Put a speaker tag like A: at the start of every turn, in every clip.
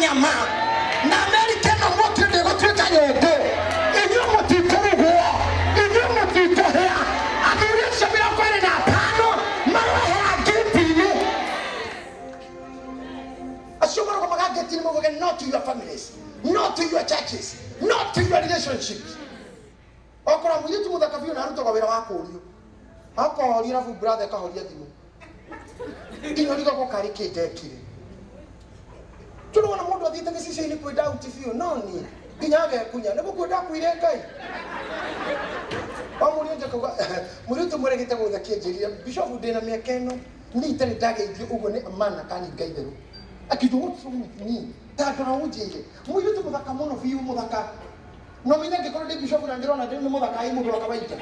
A: Nyama na Amerika ĩno mwaki ndĩgũtuĩka nyũngũ. Inyuĩ mũtikũrugwo, inyuĩ mũtikũhĩa. Athuri acio 25 marohera ngĩti-inĩ. Acio marũgamaga ngĩti-inĩ maugage no to your families, no to your churches, no to your relationships. Okorwo mũirĩtu mũthaka biũ na arutaga wĩra wa kũrio, akoria rabu brother ĩkahoria thimũ nginya ũrigagwo karĩ kĩ ndekire. Tũrona mũndũ athiĩte gĩcicio-inĩ kwĩ dauti biũ, no niĩ nginya agekunya nĩ gũkua ndakuire Ngai. Wamũria nje kauga mũirĩtu mũregete gũthekia njĩrire bishop ndĩna mĩaka ĩno niĩ itarĩ ndageithio ũguo nĩ mana kaninga itherũ. Akiuga what's wrong with me? Ta ndora ũnjĩre. Mũirĩtu mũthaka mũno biũ mũthaka. No menye angĩkorwo ndĩ bishop na ndĩrona ndĩ nĩ mũthaka ĩ mũndũ wa kawaida.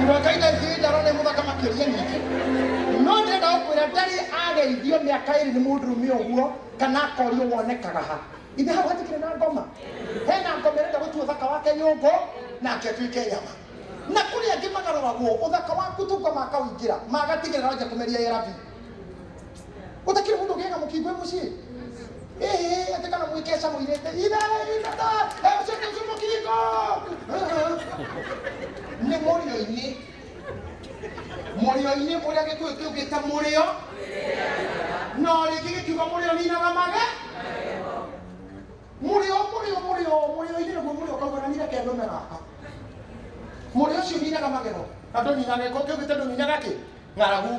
A: Mũndũ wa kawaida ithuĩ ndarona ĩ mũthaka makĩria ningĩ. No ndĩrenda gũkwĩra ndarĩ ageithio mĩaka ĩrĩ nĩ mũndũrũme ũguo kana akorio wonekaga ha. Ithe hau hatikĩrĩ na ngoma. Hena ngoma ĩrenda gũtua ũthaka wake nyũngũ nake atuĩke nyama. Na kũrĩ angĩ magarũragwo ũthaka waku tu ngoma akaũingĩra magatigĩrĩra wanjia kũmeria ARV. Gũtakĩrĩ mũndũ ũgĩaga mũkingo e mũciĩ. Ĩhĩ atĩ kana mwĩkeca mũirĩte ithe itata ũcio ũcio mũkingo. Nĩ mũrĩo-inĩ. Mũrĩo-inĩ ũrĩa Gĩkũyũ kĩugĩte mũrĩo. No rĩngĩ gĩkiuga mũrĩo ninaga mage. Mũrĩo mũrĩo mũrĩo mũrĩo-inĩ nĩguo mũrĩo ũkauga na niĩ reke ndũme gaka. Mũrĩo ũcio ũninaga magego na ndũninaga gĩkũyũ kĩugĩte ndũninaga kĩ? Ng'aragu.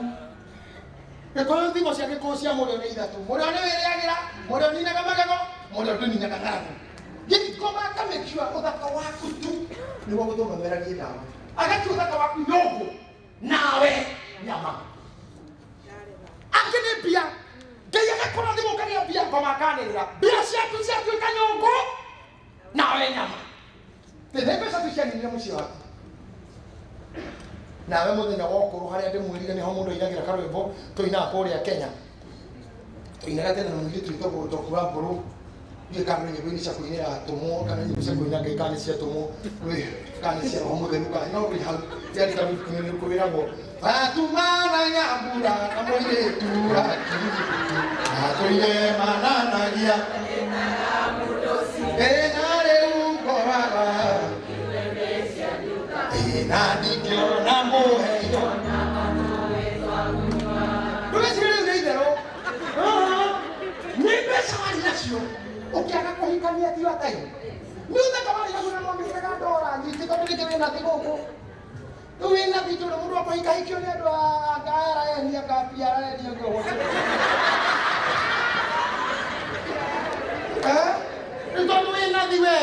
A: Gĩkũyũ thimo cia Gĩkũyũ cia mũrĩo nĩ ithatũ. Mũrĩo nĩ wĩrĩagĩra, mũrĩo ũninaga magego, mũrĩo ndũninaga ng'aragu. Gĩkoma akamĩkiua ũthaka waku tu nĩguo gũtũma meragie ndawa. Agatua ũthaka waku nyũngũ nawe nyama. Angĩ nĩ mbia. Ngai agakũrathima ũkagĩa mbia ngoma akanĩrĩra. Mbia ciaku ciatuĩka nyũngũ nawe nyama. Tene mbeca tu cianinire mũciĩ waku. Nawe mũthenya wa ũkũrũ harĩa ndĩmwĩrire nĩho mũndũ ainagĩra karwĩmbo tũinaga kũrĩa Kenya. Tũinaga tene na mũirĩtu wĩtagwo Njoku wa Mbũrũ. Ndiũĩ kana nĩ nyĩmbo-inĩ cia kũinĩra atũmwo kana nyĩmbo cia kũina Ngai kana nĩ cia atũmwo kana nĩ cia Roho Mũtheru kana no rwĩ hau yarĩ ta ibuku-inĩ nĩ kwĩragwo Atumana nyambura na mũirĩtu wa Kiritũ atũire mananagia ĩna rĩu ngoraga ĩna ndingĩona mũheyo. Ndũgecirie rĩu nĩ itherũ. Nĩ mbeca warĩ nacio ũkĩaga kũhikania ti wa time. Nĩ ũthaka warĩ naguo na nwamĩkĩraga ndora nyingĩ tondũ rĩngĩ wĩna thĩ gũkũ. Rĩu wĩna thĩ ndũrĩ mũndũ wa kũhikahikio nĩ andũ a RN anga PRN anga ũguo. Eh? Rĩu tondũ wĩna thĩ we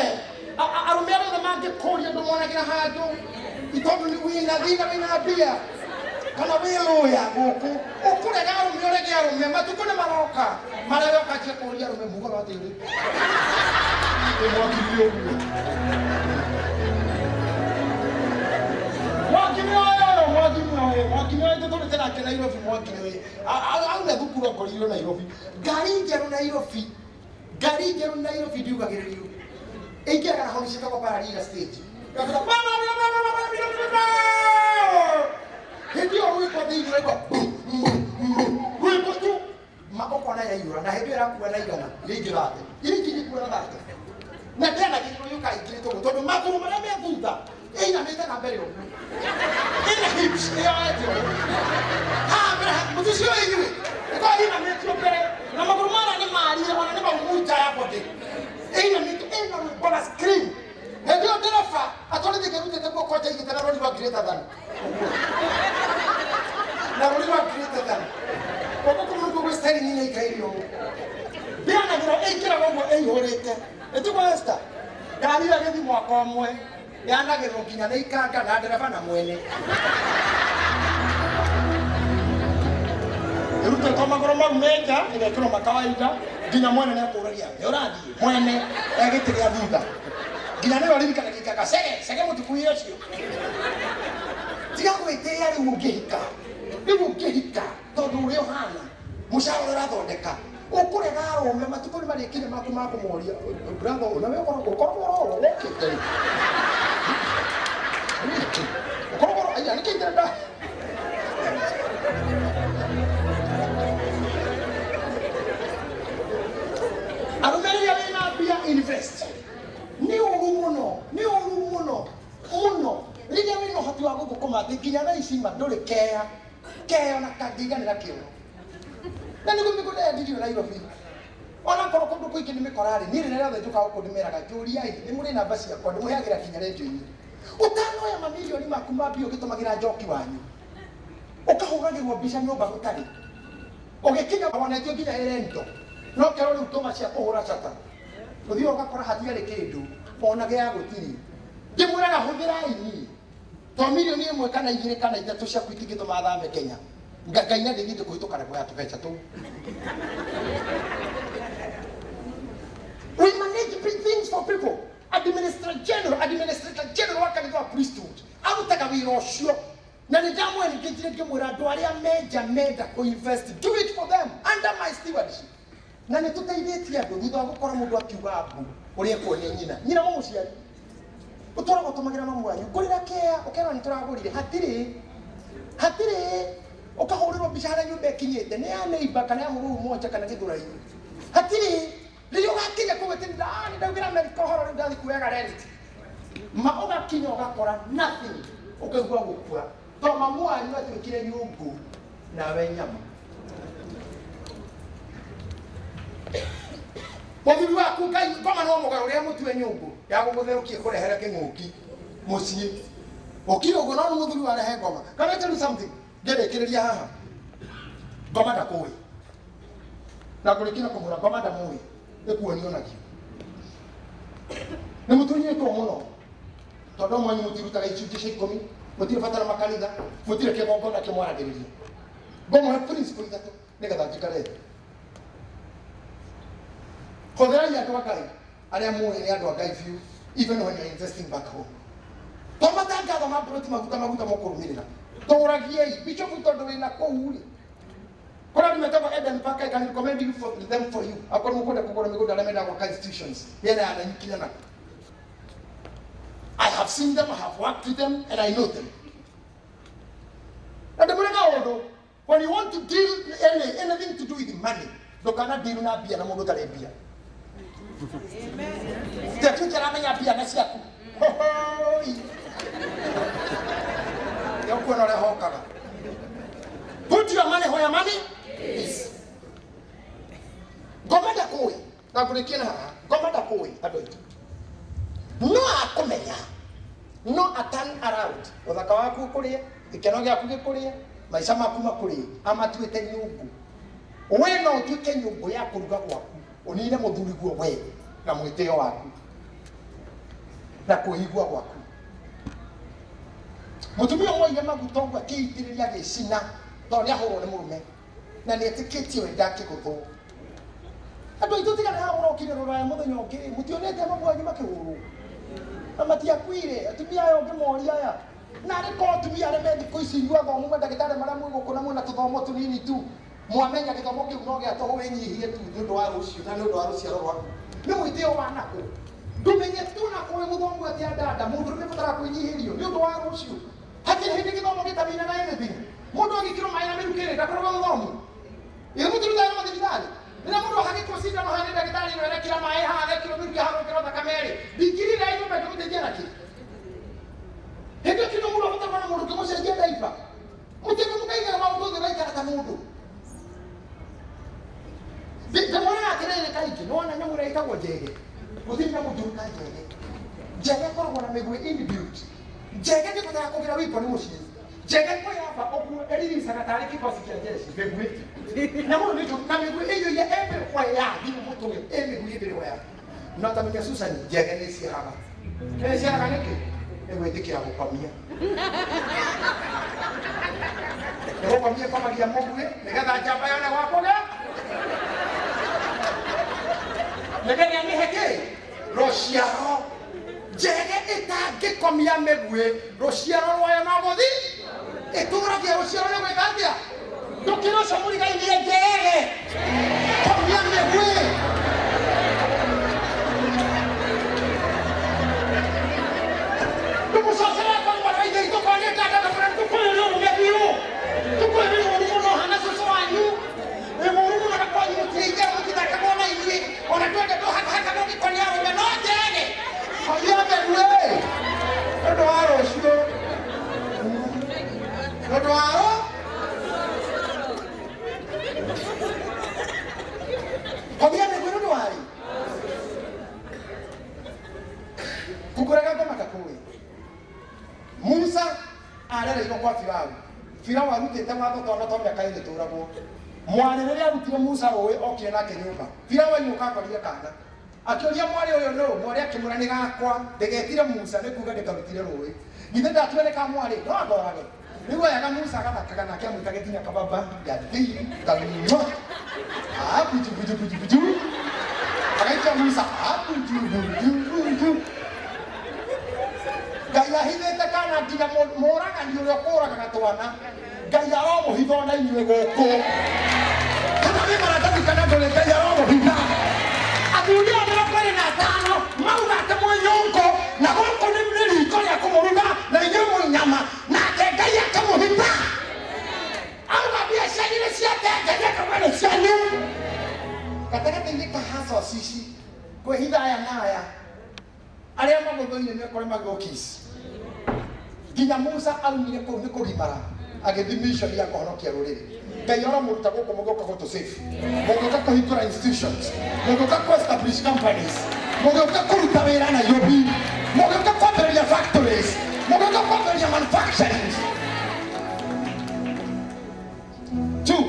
A: arũme arĩa othe mangĩkũria ndũmonagĩra handũ tondũ nĩ wĩna thĩ na wĩna mbia kana wĩ lawyer gũkũ ũkũrega arũme ũrege arũme matukũ nĩ maroka marĩa we ũkanjia kũria arũme mugaga atĩrĩ ĩ mwaki nĩ ũguo mwaki nĩ ũyũ mwaki nĩ ũyũ mwaki nĩ ũyũ tũtũrĩte nake Nairobi mwaki nĩ ũyũ auna thukuru akorirwo Nairobi ngari njerũ Nairobi ngari njerũ Nairobi ndiugagĩrĩrio ĩingĩraga na honi ciĩtagwo paralila stage. Hĩndĩ ĩyo rwĩmbo thĩinĩ ũraigua mbu, mbu, mbu, rwĩmbo tu ma ũkona yaiyũra na hĩndĩ ĩyo ĩrakua na igana iria ingĩ thate iria ingĩ igĩkua na thate na ndĩanagĩrĩrwo yũka ĩingĩrĩte ũguo tondũ magũrũ marĩa me thutha ĩinamĩte na mbere ũguo ĩna hips ĩyoete ũguo haha mbere mũticio inyuĩ ĩkorwo ĩinamĩtio mbere na magũrũ mara nĩ marie ona nĩ maumu nja ya body ĩinamĩtio ĩna rwĩmbo na screen. Hĩndĩ ĩyo ndereba atwarithĩtie arutĩte guoko nja aigĩte na rũri rwa greater than na rũri rwa greater than guoko kũmwe nĩkuo gwĩ steering-inĩ ĩikaire ũguo ndĩanagĩrwo ĩingĩraga ũguo ĩihũrĩte ĩtiguo Esther ngari ĩyo ĩgĩthiĩ mwaka ũmwe yanagĩrwo nginya nĩ ikanga na ndereba na mwene ĩrutĩtwo magũrũ mau me nja ĩgekĩrwo makawaida nginya mwene nĩ akũragia nĩ ũrathiĩ mwene e gĩtĩ gĩa thutha nginya nĩwe ũririkanagia ikanga cege cege mũtikuire ũcio tiga gwĩtĩĩa rĩu ũngĩhika rĩu ũngĩhika tondũ ũrĩa ũhana mũcara ũrĩa ũrathondeka ũkũrega arũme matukũ nĩ marĩkinya maku ma kũmoria brother ũna we ũkoragwo ũkoragwo ũroro wokĩte rĩ ũkoragwo aya nĩkĩ ndĩrenda atĩ nginya thaa ici ma ndũrĩ keya keya ona kangĩiganĩra kĩoro na nĩguo mĩgũnda yendirio Nairobi ona korwo kũndũ kũingĩ nĩ mĩkora rĩ niĩ rĩrĩa rĩothe njũkaga gũkũ ndĩmeraga njũriai nĩ mũrĩ namba ciakwa ndĩmũheagĩra nginya rendio-inĩ ũtanoya mamirioni maku ma mbia ũgĩtũmagĩra njoki wanyu ũkahũragĩrwo mbica nyũmba gũtarĩ ũgĩkinya wonetio nginya ĩrento no kerwo rĩu tũma cia kũhũra cata ũthiĩ ũgakora hatiarĩ kĩndũ ona gĩa gũtirĩ ndĩmwĩraga hũthĩrai niĩ to milioni ĩmwe kana igĩrĩ kana ithatũ ciaku itingĩtũma thame Kenya ngaina ndĩthiĩte kũhĩtũka level ya tũbeca tũu. We manage big things for people. Administrator general wa kanitha wa priesthood arutaga wĩra ũcio na nĩ ndamwendekithire ngĩmwĩra andũ arĩa menja menda kũ-invest, do it for them under my stewardship. Na nĩ tũteithĩtie andũ thutha wa gũkora mũndũ akiuga mbu ũrĩa ekuonia nyina nyina mũmũciari ũtũraga ũtũmagĩra mamu wanyu ngũrĩra kea ũkerwo nĩ tũragũrire hatirĩ hatirĩ ũkahũrĩrwo mbica harĩa nyũmba ĩkinyĩte nĩ ya neighbor kana ya mũrũu moja kana gĩthũrai hatirĩ rĩrĩa ũgakinya kũu atĩ nĩ ndaugĩra Amerika ũhoro rĩu ndathiĩ kuoyaga rent ma ũgakinya ũgakora nothing ũkaigua gũkua to mamu wanyu atuĩkire nyũngũ nawe nyama. Mũthuri waku Ngai ngoma no mũgarũre mũtue nyũngũ ya gũgũtherũkia kũrehere kĩng'ũki mũciĩ ũkire ũguo no nĩ mũthuri warehe ngoma. Can I tell you something? Ngĩrĩkĩrĩria haha, ngoma ndakũĩ na ngũrĩkia na kũmũra ngoma ndamũĩ ĩkuonio nakĩo nĩ mũtunyĩtwo mũno tondũ mwanyu mũtirutaga icunjĩ cia ikũmi mũtirĩ batara makanitha mũtirĩ kĩgongona kĩmwaragĩrĩria. Ngũmũhe principle ithatũ nĩgetha njikare thĩ. Hũthĩrai andũ a Ngai arĩa mũĩ nĩ andũ a Ngai biũ even when you're investing back home. To matangatho ma mburoti maguta maguta mũkũrũmĩrĩra tũragiei bishop tondũ wĩna kũu rĩ kũrĩa andũ metagwo Eden Park. I can recommend you for them for you akorwo mũkwenda kũgũra mĩgũnda arĩa mendaga gwaka institutions mĩena ya Nanyuki na nakũ. I have seen them, I have worked with them, and I know them. Na ndĩmwĩre kaũndũ, when you want to deal anything to do with money, ndũkana deal na mbia na mũndũ ũtarĩ mbia. Tiatuĩke aramenya mbia na ciaku. Hohoi. Nĩũkuona ũrĩa hokaga. Put your money where your money is. Ngoma ndakũĩ, na ngũrĩkie na haha, ngoma ndakũĩ andũ aitũ. No akũmenya, no a turn around. Ũthaka waku ũkũrĩe, gĩkeno gĩaku gĩkũrĩe, maica maku makũrĩe, amatuĩte nyũngũ. We no ũtuĩke nyũngũ ya kũruga gwaku, ũnine mũthuriguo we na mwĩtĩo waku na kwĩigua gwaku. Mũtumia ũmwe oire maguta ũguo akĩitĩrĩria agĩcina tondũ nĩ ahũrwo nĩ mũrũme na nĩ etĩkĩtie we ndakĩgũthwo. Andũ aitũ tiga nĩ haha mũrokire rũraya mũthenya ũngĩ mũtionete mamu wanyu makĩhũrwo na matiakuire. Atumia aya ũngĩmoria aya na arĩ korwo atumia arĩa me thikũ ici inyuĩ athomu mandagĩtarĩ marĩa mwĩ gũkũ na mwĩna tũthomo tũnini tu mwamenya gĩthomo kĩu no gĩa tũhũ wĩnyihie tu nĩ ũndũ wa rũciũ na nĩ ũndũ wa rũciaro rwaku nĩ mwĩtĩo wa nakũ ndũmenye tu na kũĩ mũthomu atĩa ndanda mũndũ nĩ batara kwĩnyihĩrio nĩ ũndũ wa rũciũ hatirĩ hĩndĩ gĩthomo gĩtaminaga anything. Mũndũ agĩkĩrwo maĩ na mĩrukĩ rĩ ndakoragwo mũthomu ĩĩ mũtirutaga mathibitarĩ rĩrĩa mũndũ ahagĩtwo cindano haha nĩ ndagĩtarĩ ĩno arekĩra maĩ haha agekĩrwo mĩrukĩ haha agekĩrwo thakame rĩ ndingiri ĩrĩa nyũmba ĩngĩmũteithia nakĩ hĩndĩ ĩyo kĩndũ mũndũ abataraga na mũndũ ũngĩmũcenjia ndaiba mũtiga mũkaigaga maũndũ thĩ ũgaikara ta mũndũ ndĩmwĩraga atĩrĩrĩ kaingĩ nĩwona nyamũ ĩrĩa ĩtagwo njege gũtirĩ nyamũ njũru ta njege. Njege ĩkoragwo na mĩguĩ inbuilt. Njege ndĩbataraga kũgĩra wiko nĩ mũciĩ njege kwĩyamba ũguo ĩriricaga tarĩ kikosi kĩa jeshi mĩguĩ nyamũ ĩno nĩ njũru na mĩguĩ ĩiyũire everywhere nginya mũtwe ĩ mĩguĩ everywhere no tamenya Susan njege nĩ ĩciaraga nĩ ĩciaraga nĩkĩ nĩ gwĩtĩkĩra gũkomia nĩ gũkomia ĩkomagia mũguĩ nĩgetha njamba yone gwa kũgĩa nĩgetha ĩmĩhe kĩ rũciaro. Njege ĩtangĩkomia mĩguĩ rũciaro rwayo no gũthi ĩtũragia rũciaro nĩ gwĩka atĩa ndũkĩra ũcio mũrigainie njege komia mĩguĩ. Ndũmũcokere kwa mwana ithe witũ kwa nĩ tata ndamũra tũkũyũ nĩ ũrũme biũ tũkũyũ nĩ mũũru mũno hana cũcũ wanyu nĩ mũũru mũno na kwanyu mũtirĩ itherũ mũtithakaga ona ithuĩ ona twende tũhakahakaga ũgĩkonia arũme no njege komia mĩguĩ ũndũ wa rũciũ. Arutĩte watho twana twa mĩaka ĩrĩ tũragwo. Mwarĩ rĩrĩa arutire Musa rũĩ okire nake nyũmba. Firaũ ainũka akorire kana. Akĩũria mwarĩ ũyũ nũ, mwarĩ akĩmwĩra nĩ gakwa, ndĩgetire Musa nĩ kuga ndĩkarutire rũĩ. Githĩ ndatua nĩ ka mwarĩ, no angorage. Rĩu oyaga Musa agathakaga nake amwĩtage nginya kababa, gathii, kamwa. Ah, buju buju buju buju. Agaikia Musa, ah, buju buju buju. Ngai ahithĩte kana nginya mũragani ũrĩa ũkũragaga twana Ngai aromũhitha ona inyuĩ gũkũ kana wĩ maratathi kana ndũrĩ Ngai aromũhitha. Athuri aya 25 mauga atĩ mwĩ nyũngũ na gũkũ nĩ riko rĩa kũmũruga na inyuĩ mwĩ nyama nake Ngai akamũhitha. Auga mbia cianyu nĩ ciake Ngai akauga nĩ cianyu. Gatagatĩ-inĩ ka hassles ici kwĩhitha aya na aya arĩa magũthũire nĩ ũkore magũkiss. Nginya Musa aumire kũu nĩ kũgimara agĩthiĩ mission ya kũhonokia rũrĩrĩ. Ngai aramũruta gũkũ mũgĩũka gũtũ safe, mũgĩũka kũhingũra institutions, mũgĩũka kũ establish companies, mũgĩũka kũruta wĩra Nairobi, mũgĩũka kwambĩrĩria factories, mũgĩũka kwambĩrĩria manufacturing. Two,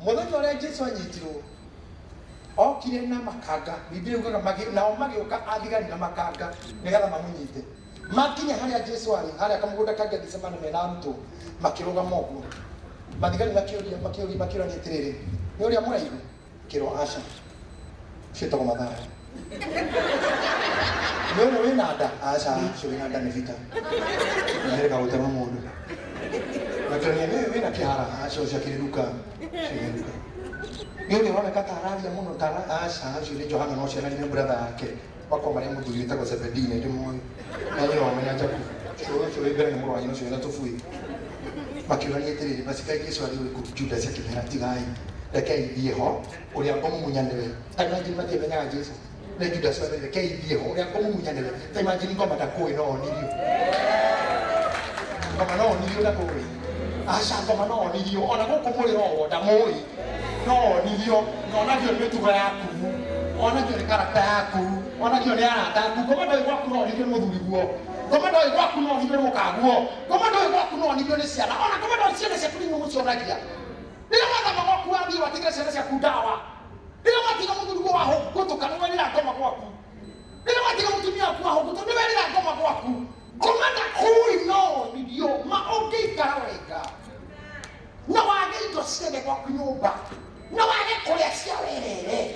A: mũthenya ũrĩa Jesu anyitirwo okire na makanga. Biblia yugaga nao magĩũka athigari na makanga nĩgetha mamũnyite. Makinya harĩa Jesu arĩ, harĩa kamũgũnda ka Gethisemane mena arutwo, makĩrũgama ũguo. Mathigari makĩũria makĩũria makĩũrania atĩrĩrĩ, nĩ ũrĩa mũraihu? Kĩrwo aca, ũcio wĩtagwo Mathayo. Nĩ ũrĩa wĩna nda? Aca, ũcio wĩna nda nĩ Bita. Nĩerĩga gũtema mũndũ. Makĩonia nĩ wĩna kĩhara? Aca, ũcio akĩrĩ Luka. Ũcio nĩ Luka. Nĩ ũrĩa ũroneka ta araria mũno ta aca, ũcio nĩ Johana no ũcio nĩ brother yake. Makwa marĩa mũthuri wĩtagwo Zebedee nĩ ndĩmũĩ. Na nyina wamenya Jakubu. Ũcio wĩ mbere nĩ mũrũ wa nyina ũcio wĩna tũbuĩ. Makĩũrania atĩrĩrĩ, basi kaĩ Jesu arĩ ũrĩkũ? Judas akĩmera, tigai, rekei thiĩ ho, ũrĩa ngũmumunya nĩwe. Ta imagine matiamenyaga Jesu. Nĩ Judas wamerire, rekei thiĩ ho, ũrĩa ngũmumunya nĩwe. Ta imagine ngoma ndakũĩ no onirio. Ngoma no onirio ndakũĩ. Aca ngoma no onirio. Ona gũkũ mũrĩ roho ndamũĩ. No onirio. Na onagio nĩ mĩtugo yaku. Onagio nĩ karata yaku. Onagio nĩ arata aku. Ngoma ndoĩ gwaku no onirio nĩ mũthuri guo. Ngoma ndoĩ gwaku no onirio nĩ mũkaguo. Ngoma ndoĩ gwaku no onirio nĩ ciana. Ona ngoma ndoĩ ciana ciaku nĩ inyuĩ mũcionagia. Rĩrĩa wathama gwaku wathiĩ watigĩra ciana ciaku ndawa. Rĩrĩa watiga mũthuri guo wahũngũtũka nĩ werĩra ngoma gwaku. Rĩrĩa watiga mũtumia waku wahũngũtũka nĩ werĩra ngoma gwaku. Ngoma ndakũĩ no onirio ma ũngĩikara wega. Na wage indo ciothe gwaku nyũmba. Na wage kũrĩa cia werere.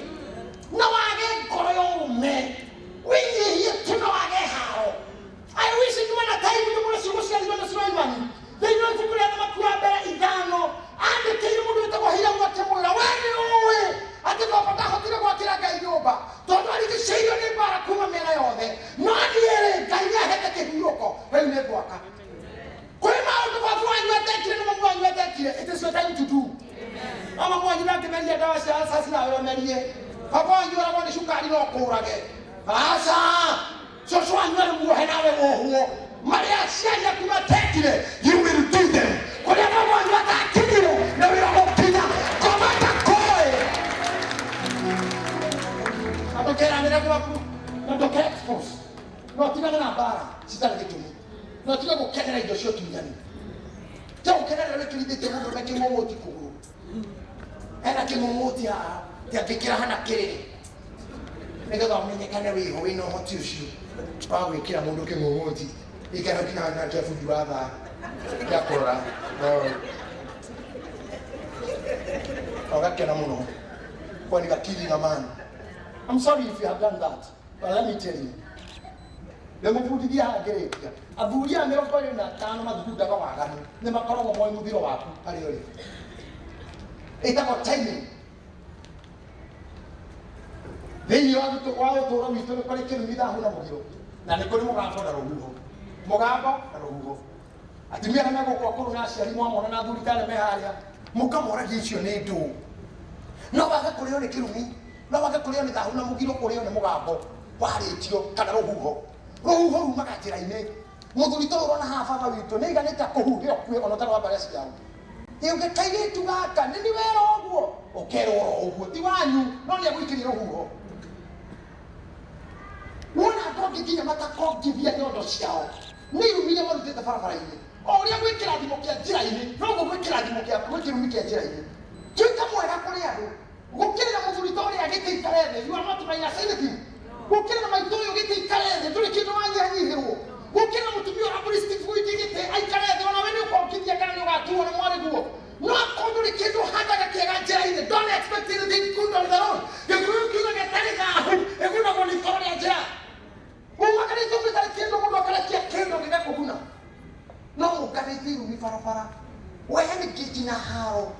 A: Na wage ngoro ya ũrũme. Wĩnyihie tu na wage haro. I wish nyuma na time ndĩmũre ciugo cia Ithano Sulaimani. Thĩinĩ wa ibuku rĩa Thamaki wa mbere 5 andĩkĩire mũndũ wĩtagwo Hiramu akĩmwĩra, we nĩ ũĩ atĩ baba ndahotire gwakĩra Ngai nyũmba tondũ arigicĩirio nĩ mbara kuma mĩena yothe, no niĩ-rĩ Ngai nĩahete kĩhurũko, rĩu nĩ ngwaka. Kwĩ maũndũ baba wanyu atekire na mamu wanyu atekire. It is your time to do. Mama wanyu ndangĩmeria ndawa cia asasi nawe ũmerie. Baba wanyu oragwo nĩ cukari no kũrage. Aca, cũcũ wanyu arĩ muohe nawe wohwo. Marĩa aciari aku matekire, you will do them. Kũrĩa baba wanyu atakinyire na wĩra gũkinya, ngoma ndakũĩ. Na ndũkeranĩre gwaku, na ndũke expose. No tigane na mbara citarĩ gĩtũmi. No tiga gũkenera indo cia ũtunyani. Tiga gũkenerera wĩkĩrithĩtie mũndũ ũrĩa kĩng'ũng'ũti kũgũrũ. Hena kĩng'ũng'ũti haha, kĩangĩkĩra hana kĩrĩrĩ. Nĩgetha ũmenyekane wĩho wĩna ũhoti ũcio wa gwĩkĩra mũndũ kĩng'ũng'ũti. Ikara kinya na kĩa bundi wa thaa kĩa kũrora. Ũgakena mũno. Kwani gakiri na man. I'm sorry if you have done that, but let me tell you. Ndĩmũbundithia haha ngĩrĩkia. Athuri aya 25 mathugundaga waganu nĩ makoragwo moĩ mũthiro waku harĩa ũrĩ. Ĩtagwo timing. Thĩinĩ wa ũtũũro witũ nĩ kũrĩ kĩrumi, thahu na mũgiro, na nĩ kũrĩ mũgambo na rũhuho. Mũgambo na rũhuho. Atumia arĩa megũkũ akũrũ na aciari mwamona na athuri ta arĩa me harĩa, mũkamoragia icio nĩ ndũ. No wage kũrĩo nĩ kĩrumi, no wage kũrĩo nĩ thahu na mũgiro, ũrĩo nĩ mũgambo warĩtio kana rũhuho. Rũhuho rumaga njĩra-inĩ. Mũthuri tũrũ ũrona haha baba witũ nĩ aiganĩte kũhuhia ũkue ona ũtarĩ wa mbarĩ ciao. Ĩ ũngĩ kairĩtu gaka nĩ nĩ wera ũguo, ũkerwo oro ũguo ti wanyu, no nĩ agũikĩria rũhuho. Wona ngongithia matakongithia nyondo ciao nĩ irumire marutĩte barabara-inĩ. O ũrĩa gwĩ kĩrathimo kĩa njĩra-inĩ, noguo gwĩ kĩrathimo kĩa gwĩ kĩrumi kĩa njĩra-inĩ. Tuĩka mwega kũrĩ andũ. Gũkĩrĩra mũthuri ta ũrĩa gĩtĩ ikare thĩ, you are not minus anything. Gũkĩrĩra maitũ ũyũ gĩtĩ ikare thĩ, ndũrĩ kĩndũ wanyihanyihĩrwo. Gũkĩrĩra mũtumia ũrĩa mũrĩ Steve Wingĩ gĩtĩ aikare thĩ, ona we nĩ ũkongithia kana nĩ ũgatuo nĩ mwarĩguo. No akorwo ndũrĩ kĩndũ ũhandaga kĩega njĩra-inĩ, don't expect anything good on the road. Gĩkũyũ kiugaga ĩtarĩ thahu, ĩgunagwo nĩ ikoro rĩa njĩra. Ũmakarĩte ũguo ĩtarĩ kĩndũ mũndũ akarekia kĩndũ gĩgakũguna. No ũnganĩtie irumi barabara. We nĩ kĩnji na haro.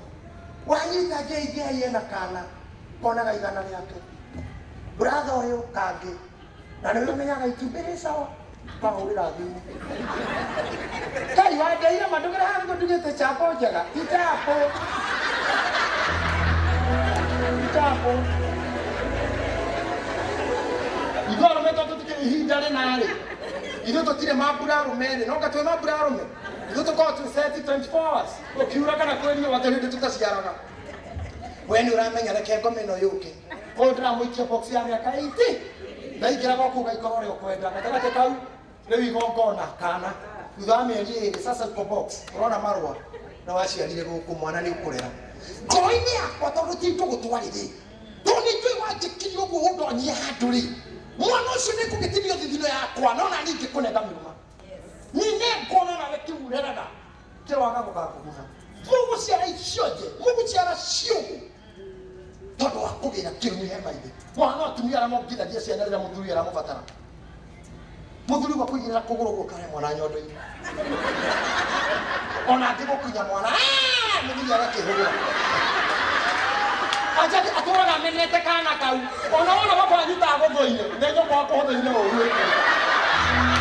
A: Wanyita JJ ena kana konaga igana rĩake. Brother ũyũ kangĩ. Na nĩwe ũmenyaga itumbĩ rĩ sawa. Kahũrĩra thimũ. Kai wandeire mandũgĩre haha nĩguo ndugĩte chapo njega. Ti chapo. Ti chapo. Ithuĩ arũme tondũ tũtikĩrĩ ihinda rĩna-rĩ, ithuĩ tũtirĩ mambura arũme-rĩ, no nga twĩ mambura arũme. Ithuĩ tũkoragwo twĩ set 24 hours. Gũkiura kana kwĩ riũa tũrĩ hĩndĩ tũtaciaraga. We nĩ ũramenya reke ngome ĩno yũke. Koguo ndĩramũikia box ya mĩaka 80. Ndaingĩra gwaku ũgaikara ũrĩa ũkwenda. Gatagatĩ kau rĩu igongona kana thutha wa mĩeri ĩrĩ sasa uko box ũrona marũa na waciarire gũkũ mwana nĩ ũkũrera. Ngoro-inĩ yakwa tondũ ti ngũgũtwarĩrĩ tondũ nĩ njũĩ wanjĩkire ũguo ũndonyie handũ rĩ, mwana ũcio nĩ ngũgĩtinio thithino yakwa no na niĩ ngĩkũnenga mĩruma. Nyine ngona nawe kĩu ũreraga kĩroaga gũgakũguna. Mũgũciara icionje, mũgũciara ciũgũ tondũ wa kũgĩra kĩrumi hema-inĩ. Mwana atumia arĩa mongithagia ciana rĩrĩa mũthuri aramũbatara. Mũthuri gwa kũigĩrĩra kũgũrũ ũguo kare mwana nyondo-inĩ. Ona angĩgũkinya mwana, mũthuri agakĩhũgũra. Acha atũraga amenete kana kau. Ona wona baba wanyu tagũthũire, nĩ nyũkwa akũhũthĩire ũru ĩkĩ.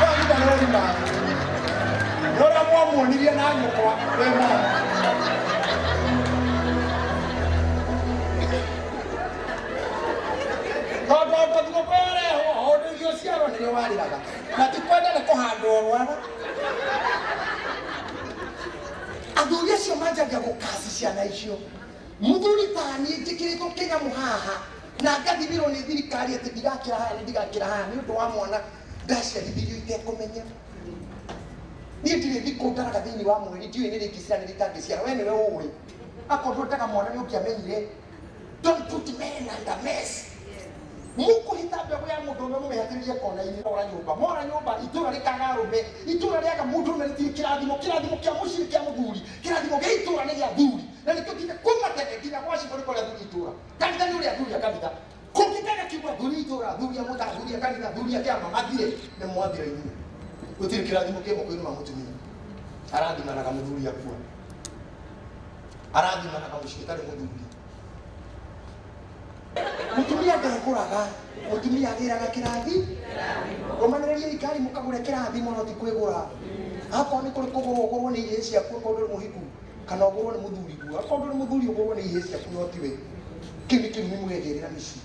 A: Wanyita nĩ ũru nawe. Nĩ ũrĩa mwamuonirie na nyũkwa wĩ mwana. Tondũ o thigũkũ yarehwo, o ũndũ irio ciarwo nĩrĩo warĩraga. Na ti kwenda nĩ kũhandwo rwara. Athuri acio manjagia gũkaci ciana icio. Mũthuri ta niĩ njĩkĩrĩtwo kĩnyamũ haha na ngathimĩrwo nĩ thirikari atĩ ndigakĩra haha na ndigakĩra haha nĩ ũndũ wa mwana ndaciarithirio itekũmenya. Niĩ ndirĩ thikũ ndaraga thĩinĩ wa mweri, ndiũĩ nĩ rĩ ingĩciara nĩ rĩ itangĩciara. We nĩwe ũĩ. Akorwo ndwendaga mwana nĩ ũngĩamenyire. Don't put men under mess. Mũkũhĩta mbegũ ya mũndũ ũmwe mũmĩhatĩrĩrie kona-inĩ mora nyũmba. Mora nyũmba, itũra rĩkaga arũme. Itũra rĩaga mũndũ ũmwe rĩtirĩ kĩrathimo. Kĩrathimo kĩa mũciĩ nĩ kĩa mũthuri. Kĩrathimo gĩa itũra nĩ gĩa athuri. Na nĩkĩo nginya kuma tene nginya gwa cibũ nĩ kũrĩ athuri itũra. Kanitha nĩ ũrĩ athuri a kanitha. Kũngĩkaga kiugo athuri itũra, athuri a mũtaa, athuri a kanitha, athuri a kĩama mathire, nĩ mwathira inyuĩ. Gũtirĩ kĩrathimo kĩ moko-inĩ ma mũtumia. Arathimanaga mũthuri akua. Arathimanaga mũciĩ ũtarĩ mũthuri. Mũtumia ndegũraga, mũtumia agĩraga kĩrathi. Rũmanĩrĩria ikari mũkagũre kĩrathimo no ti kwĩgũra. Akorwo nĩ kũrĩ kũgũrwo ũgũrwo nĩ ihĩĩ ciaku akorwo ndũrĩ mũhiku, kana ũgũrwo nĩ mũthuri guo. Akorwo ndũrĩ mũthuri ũgũrwo nĩ ihĩĩ ciaku no tiwe. Kĩu nĩ kĩrumi mũregĩrĩra mĩciĩ.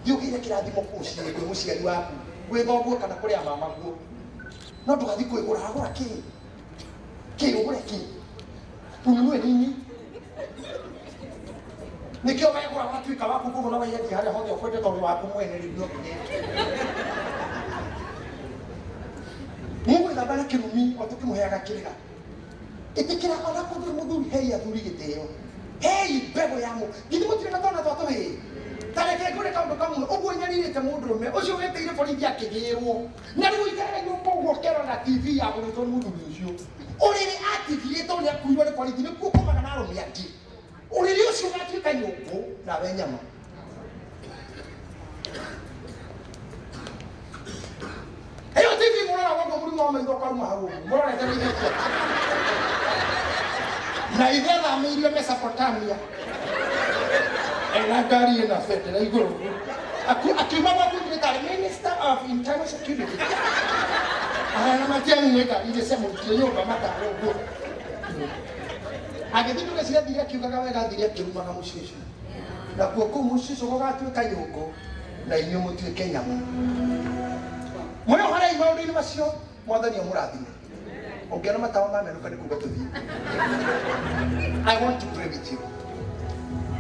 A: Thiĩ ũgĩre kĩrathimo mũciĩ kwĩ mũciari waku, gwĩ thoguo kana kũrĩ a mamaguo. No ndũgathiĩ kwĩgũra, wagũra kĩ? Kĩ ũgũre kĩ? Ununue nini? Nĩkĩo wegũra watuĩka waku kũgũra wendia harĩa hothe ũkwendete tondũ waku mwene rĩu no nginya. Mũgwĩthamba na kĩrumi o tũkĩmũheaga kĩrĩra. Ĩtĩkĩra ona kũndũ mũthuri hei athuri gĩtĩo. Hei mbegũ ya mũ. Githĩ mũtirĩ na twana twa tũhĩĩ? Ta reke ngwĩre kaũndũ kamwe, ũguo nyariirĩte mũndũrũme ũcio wetĩire borithi akĩgĩrwo. Na rĩu ũikaraga nyũmba ũguo ũkerora TV yagũrĩtwo nĩ mũthuri ũcio. Ũrĩrĩ atigire tondũ nĩakuirwo nĩ borithi nĩkuo ũkomaga na arũme angĩ. Ũrĩrĩ ũcio ũgatuĩka nyũngũ nawe nyama. Ĩyo TV mũroraga ũguo mũrimũ wa maitho ũkauma hau ũguo mũrorete nĩ ithe. Na ithe athamĩirio Mesopotamia. Ena ngari ĩna bendera igũrũ. Akiuma gwaku thirikari Minister of Internal Security. Ahana matiang'i nĩ ngari iria ciamũrutire nyũmba mataro ũguo. Agĩthiĩ ndũgeciria athire akiugaga wega athire akĩrumaga mũciĩ ũcio. Nakuo kũu mũciĩ ũcio gũgatuĩka nyũngũ na inyuĩ mũtuĩke nyama. Mwĩohorei maũndũ-inĩ macio, Mwathani amũrathime. Ũngĩona matawa mamenũka nĩ kuga tũthiĩ. I want to pray with you.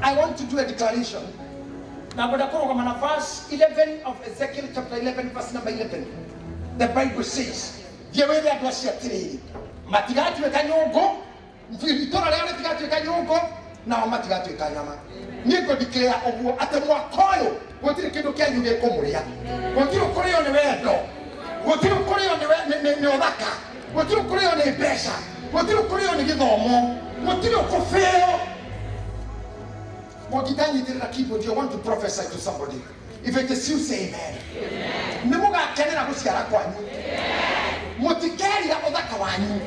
A: I want to do a declaration. Na ngwenda kũrũgama na verse 11 of Ezekiel chapter 11 verse number 11. The Bible says, thiĩ wĩre andũ acio atĩrĩrĩ, Matigatuĩka nyũngũ, itũra rĩao rĩtigatuĩka nyũngũ, nao matigatuĩka nyama. Niĩ ngũdeclare ũguo atĩ mwaka ũyũ gũtirĩ kĩndũ kĩanyu gĩkũmũrĩa, gũtirĩ kũrĩo nĩ wendo, gũtirĩ kũrĩo nĩ ũthaka, gũtirĩ kũrĩo nĩ mbeca, gũtirĩ kũrĩo nĩ gĩthomo, gũtirĩ kũbĩo. Mũngĩtanyitĩrĩra keyboard, you want to prophesy to somebody. If it is you, say amen. Nĩ mũgakenera gũciara kwanyu, mũtikerira ũthaka wanyu,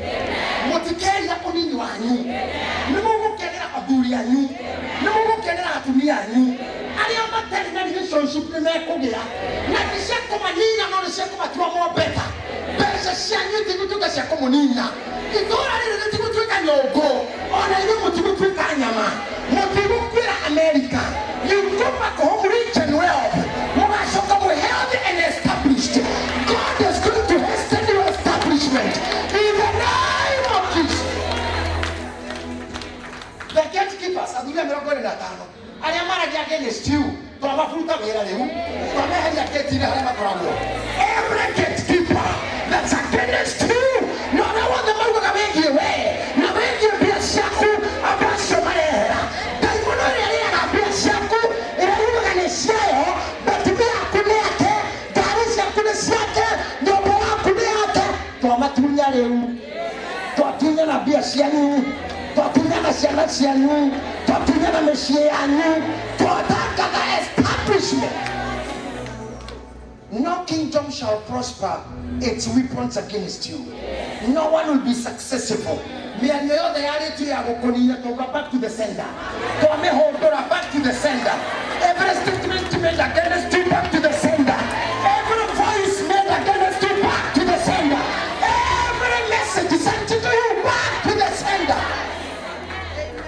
A: mũtikerira ũnini wanyu, nĩ mũgũkenera athuri anyu, nĩ mũgũkenera atumia anyu. Arĩa matarĩ na relationship nĩ mekũgĩa na ti cia kũmanina, no nĩ cia kũmatua more better. Mbeca cianyu itigũtuĩka cia kũmũnina, itũra rĩrĩ rĩtigũtuĩka nyũngũ, ona inyuĩ mũtigũtuĩka nyama, mũtigũkuĩra America. You go back home rich and wealth, mũgacoka mwĩ healthy and established. God is going to hasten your establishment in the name of Jesus. The gatekeepers, athuri a 25 arĩa maragia against you, twamaburuta wĩra rĩu, twameheria gate-inĩ harĩa makoragwo. Every gatekeeper that's against you, na ũrĩa wothe maugaga wĩgiĩ we na wĩgiĩ mbia ciaku, andũ acio marehera. Ndaimono ĩrĩa ĩrĩaga mbia ciaku, ĩrĩa yugaga nĩ ciayo, atumia aku nĩ ake, ngari ciaku nĩ ciake, nyũmba yaku nĩ yake, twamatunya rĩu, twatunyana mbia cianyu, twatunyana ciana cianyu, twatunyana mĩciĩ yanyu, twatangatha establishment. No kingdom shall prosper its weapons against you. No one will be successful. Mĩario yothe yarĩtio ya gũkũnina, twauga back to the sender, twamĩhũndũra back to the sender. Every statement made against you, back to the sender. Every voice made against you, back to the sender. Every message sent to you, back to the sender.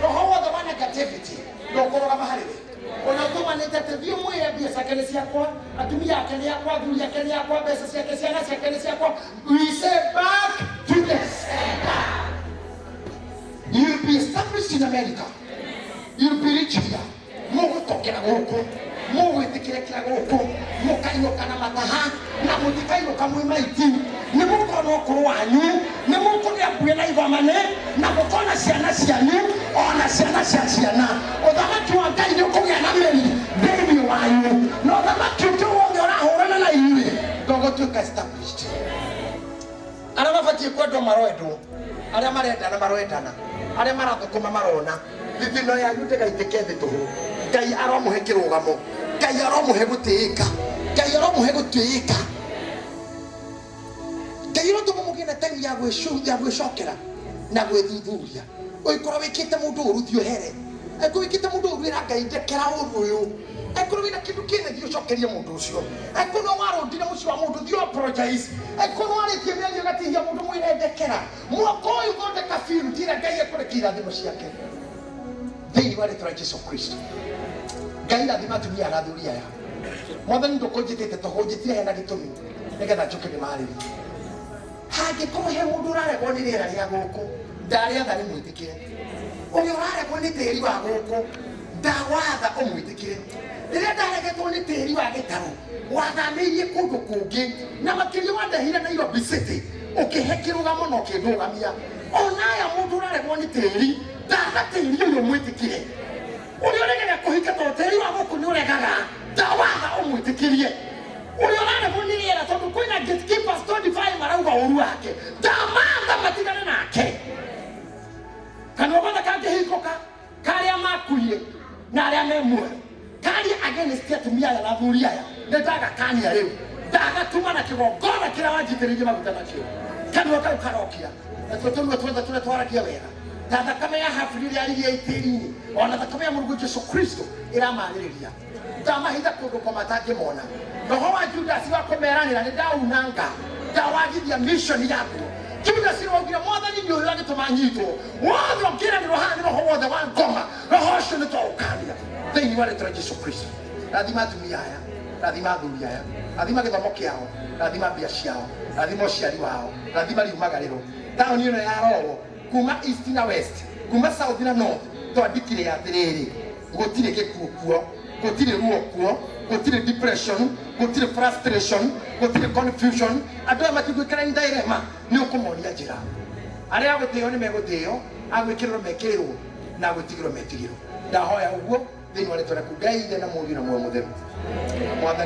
A: Roho wothe wa negativity ndũkũrũgama harĩ we. Ona ũtũmanĩte atĩ thiĩ mwĩre mbia ciake nĩ ciakwa, atumia ake nĩ akwa, athuri ake nĩ akwa, mbeca ciake, ciana ciake nĩ ciakwa, we say back to the sender. You'll be established in America, you'll be rich here. Mũgũtokera gũkũ, mũgwĩtĩkĩrĩkĩra gũkũ, mũkainũka na mataha na mũtikainũka mwĩ maiti. Nĩ mũkona ũkũrũ wanyu, nĩ mũkũgĩa mbuĩ na igomane, na mũkona ciana cianyu ona ciana cia ciana. Ũthamaki wa Ngai nĩ ũkũgĩa na mĩri thĩinĩ wanyu, na ũthamaki ũngĩ wothe ũrahũrana na inyuĩ ndũgũtuĩka established. Arĩa mabatiĩ kwendwo maroendwo, arĩa marendana maroendana, arĩa marathũkũma marona. Thithino yanyu ndĩgaitĩke thĩ tũhũ. Ngai aromũhe kĩrũgamo, Ngai aromũhe gũtĩĩka, Ngai aromũhe gũtĩĩka, Ngai arotũma mũgĩe na time ya ya gwĩcokera na gwĩthuthuria. Ũngĩkorwo wĩkĩte mũndũ ũru, thiĩ ũhere. Angĩkorwo wĩkĩte mũndũ ũru, ĩra Ngai, ndekera ũru ũyũ. Angĩkorwo wĩna kĩndũ kĩene, thiĩ ũcokerie mũndũ ũcio. Angĩkorwo nĩ warũndire mũciĩ wa mũndũ, thiĩ apologize. Angĩkorwo nĩ warĩtie mĩario ĩgatihia mũndũ, mwĩre ndekera. Mwaka ũyũ thondeka biũ njĩra Ngai ekũrekia irathimo ciake thĩinĩ wa rĩtwa rĩa Jesu Kristo. Ngai rathima atumia na athuri aya. Mwathani, ndũkũnjĩtĩte tũhũ, njĩtire hena gĩtũmi nĩgetha njũke ndĩmarĩrie. Hangĩkorwo he mũndũ ũraregwo nĩ rĩera rĩa gũkũ, ndarĩatha rĩmwĩtĩkĩre. Ũrĩa ũraregwo nĩ tĩri wa gũkũ, ndawatha ũmwĩtĩkĩre. Rĩrĩa ndaregetwo nĩ tĩri wa gĩtarũ wathamĩirie kũndũ kũngĩ, na makĩria wandehire Nairobi City, ũkĩhe kĩrũgamo na ũkĩndũgamia. Ona aya mũndũ ũraregwo nĩ tĩri, ndatha tĩri ũyũ ũmwĩtĩkĩre. Ũrĩa ũregaga kũhika tondũ tĩri wa gũkũ nĩ ũregaga, ndawatha ũmwĩtĩkĩrie. Ũrĩa ũraregwo nĩ rĩera tondũ kwĩna gatekeepers 25 marauga ũru wake, ndamatha matigane nake. Kanua gothe kangĩhingũka karĩa makuire na arĩa me muoyo karia against atumia aya na athuri aya, nĩ ndagakania rĩu, ndagatuma na kĩgongona kĩrĩa wanjitĩrĩirie maguta nakĩo. Kanua kau karokia natuo tũnua tuothe tũrĩa twaragia wega ta thakame ya Habili ĩrĩa yaririe tĩri-inĩ, ona thakame ya Mũrungu Jesu Kristo ĩramarĩrĩria. Ndamahitha kũndũ kwa matangĩmona. Roho wa Judasi wa kũmeranĩra nĩ ndaunanga, ndawagithia mission yakuo. Judas nĩ waugire, "Mwathani, nĩ ũyũ agĩtũma nyitwo." Wothe ũngĩranĩrwo haha nĩ roho wothe wa ngoma, roho ũcio nĩ twaũkania thĩinĩ wa rĩtwa rĩa Jesu Kristo. Rathima atumia aya, rathima athuri aya, rathima gĩthomo kĩao, rathima mbia ciao, rathima ũciari wao, rathima riumagarĩro. Taũni ĩno ya Rowo, kuma east na west, kuma south na north, twandikire atĩrĩrĩ, gũtirĩ gĩkuũ kuo, gũtirĩ ruo kuo, gũtirĩ depression, gũtirĩ frustration, gũtirĩ confusion. Andũ aya matigwĩkara in dilemma, nĩ ũkũmonia njĩra. Arĩa agũtĩo nĩ megũtĩo, agwĩkĩrĩrwo mekĩrĩrwo, na agwĩtigĩrwo metigĩrwo. Ndahoya ũguo thĩinĩ wa rĩtwa rĩaku Ngai Ithe na Mũriũ na Muoyo Mũtheru. Mwathani.